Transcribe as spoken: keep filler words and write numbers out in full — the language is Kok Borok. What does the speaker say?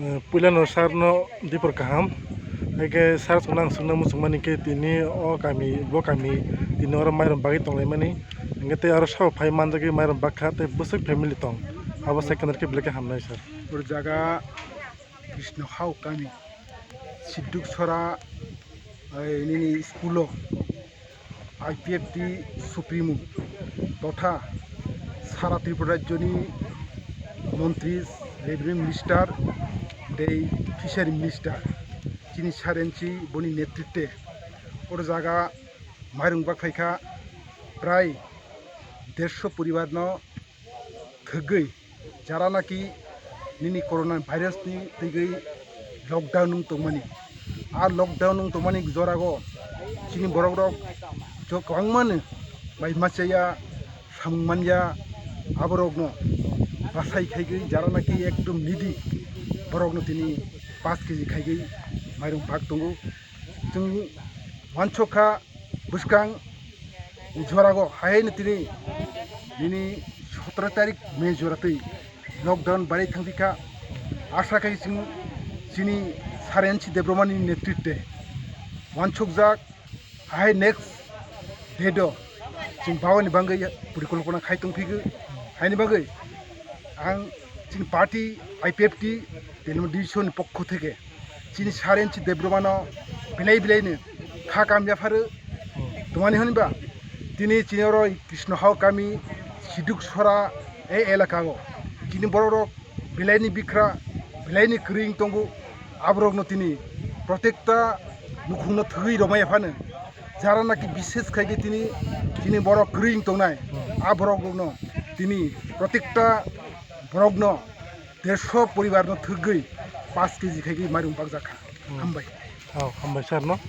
Puilano sir no dipor kaham. Haikhe sir songno ang swngna muchungmani khe tini o kami, bo kami tini oro mairum bagwi tonglaimani. Hinkhe tei aro sabo phai manjagwi mairum bakha tei bwswk family tong. Abo secondary khe belai khe hamnai sir. O jaga Krishna Hao kami, Siduk Sora, ai, nini school o I P F T Supremo totha sara Tripura rajyoni montri, Revenue Minister tei Fishery Minister chini sarensi boni netritwe o jaga mairung bak phaikha prai dersho poribar no thwgwi, jara naki nini corona virus ni twigwi lockdown wng tongmani. A lockdown wng tongmani jorago chini borok rok jo kwbangma no bai machaya, samung manya, aborokno bachai khaigwi jara naki ekdom needy borokno tini paanch K G khaigwi mairung bak tongo. Chwng uansukha bwskang jorago haino tini nini sotoro tarik May joratwi lockdown barai thangpikha. Asa khai chwng chini Sarensi Debbarmani netritwe uansukjak hai next date o chwng bawani bangwi porikolpona khai tongphigwi. Haini bagwi ang chini party I P F T Telima division ni pokho theke chini Sarensi Debbarmano belai belaino kha kam yapharo. Tomani hwnba tini chini oro Krishna Hao kami Siduk Sora e elaka o chini borok rok belaini bikra, belaini kwrwi wng tongo. Aborokno tini protekta nukhungno thwgwi romaya phano jara naki bishes khaikhe tini chini borok kwrwi wng tongnai. A borok rokno tini protekta borokno dersho poribar no thwgwi paanch K G khaigwi mairung bakjakha. Hmm. Hambai. Oh, hambai sir no.